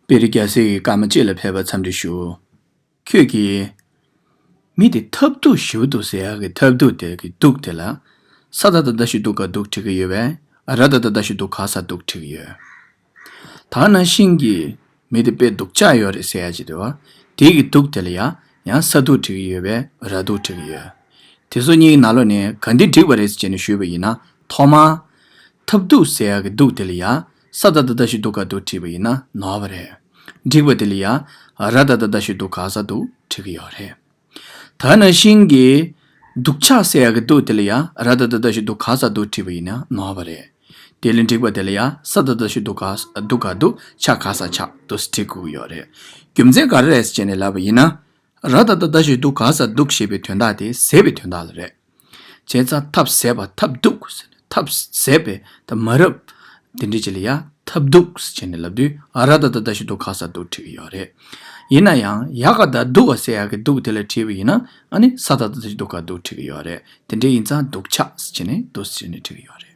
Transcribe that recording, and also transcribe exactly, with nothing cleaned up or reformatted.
པིར་རྒྱལ་སྲས་ཀྱི་བཀའ་མ་གཅིག་ལ་ཕེབས་པ་འཚམས་འདྲི་ཞུ། ཁྱོད་ཀྱིས་མི་དེ་ཐབས་སྡུག་ཞེ་པོ་འདུག་ཟེར་ཡག་གི་ཐབས་སྡུག་དེ་གི་སྡུག་དེ་ལ་ས་ཏ་བཏགས་སྡ་ཞབས་ཀྱུ་སྡུ་ག་སྡུག་བྲིས་ཀྱི་ཡོད་པས། ར་ཏ་བཏགས་རྡ་ཞབས་ཀྱུ་རྡུ་ག་ས་སྡུག་བྲིས་ཀྱི་ཡོད། ད་ནང་བཞིན་གྱི་མི་དེ་དཔེ་སྡུག་ཅག་ཡོད་རེད་ཟེར་ཡག་ཅིག་འདུག་བ། དེ་གི་སྡུག་དེ་ལ་ཡ་ཡང་ས་སྡུག་བྲིས་ཀྱི་ཡོད་པས་ར་སྡུག་བྲིས་ཀྱི་ཡོད། དེ་ཚོ་གཉིས་ཀྱི་ནང་ལོགས་ནས་ག་འདི་འགྲིག་པ་རེད་ཟེར་བྱས་ནས་ཞུས་པ་ཡིན་ན། ཐོག་མར་ཐབས་སྡུག་ཟེར་ཡག་གི་སྡུག་དེ་ལ་ཡ་ས་ཏ་བཏགས་སྡ་ཞབས་ཀྱུ་སྡུ་ག་སྡུག་བྲིས་པ་ཡིན་ན་ནོར་བ་རེད། འགྲིག་པ་དེ་ལ་ཡ་ར་ཏ་བཏགས་རྡ་ཞབས་ཀྱུ་རྡུ་ག་ས་སྡུག་བྲིས་ཀྱི་ཡོད་རེད། ད་ནང་བཞིན་གྱི་སྡུག་ཅག་ཟེར་ཡག་གི་སྡུག་དེ་ལ་ཡ་ར་ཏ་བཏགས་རྡ་ཞབས་ཀྱུ་རྡུ་ག་ས་སྡུག་བྲིས་པ་ཡིན་ན་ནོར་བ་རེད། དེ་ལས་འགྲིག་པ་དེ་ལ་ཡ་ས་ཏ་བཏགས་སྡ་ཞབས་ཀྱུ་རྡུ་ག་ས་སྡུག་ག་སྡུག་ཆ་ག་ས་ཆགས་འདུག་སེ་བྲིས་དགོས་ཀྱི་ཡོད་རེད། རྒྱུ་མཚན་ག་རེ་རེད་ཟེར་བྱས་ནས་ལབ་པ་ཡིན་ན། ར་ཏ་བཏགས་རྡ་ཞབས་ཀྱུ་རྡུ་ག་ས་སྡུག་ཞེས་པའི་དོན་དག་དེ་ཟད་པའི་དོན་དག་ལ་རེད། བྱས་ཙང་ཐབས་ཟད་པ་ཐབས་སྡུག་ཟེར་ནས་ཐབས་ཟད་པའི་ད་མ་རབས་དེ་འདྲ་ཅིག་ལ་ཡ་ཐབས་སྡུག་ཟེར་བྱས་ནས་ལབ་དུས་ཨ་ར་ཏ་བཏགས་རྡ་ཞབས་ཀྱུ་རྡུ་ག་ས་སྡུག་བྲིས་ཀྱི་ཡོད་རེད། ཡིན་ན་ཡང་ཡ་ག་བཏགས་སྡུ་ག་ཟེར་ཡག་གི་སྡུག་དེ་ལ་བྲིས་པ་ཡིན་ན་ཨ་ནི་ས་ཏ་བཏགས་རྡ་ཞབས་ཀྱུ་རྡུ་ག་སྡུག་བྲིས་ཀྱི་ཡོད་རེད། དེ་འདྲ་ཡིན་ཙང་སྡུག་ཅག་ཟེར་བྱས་ནས་འདུག་སེ་བྲིས་ནས་བྲིས་ཀྱི་ཡོད་རེད།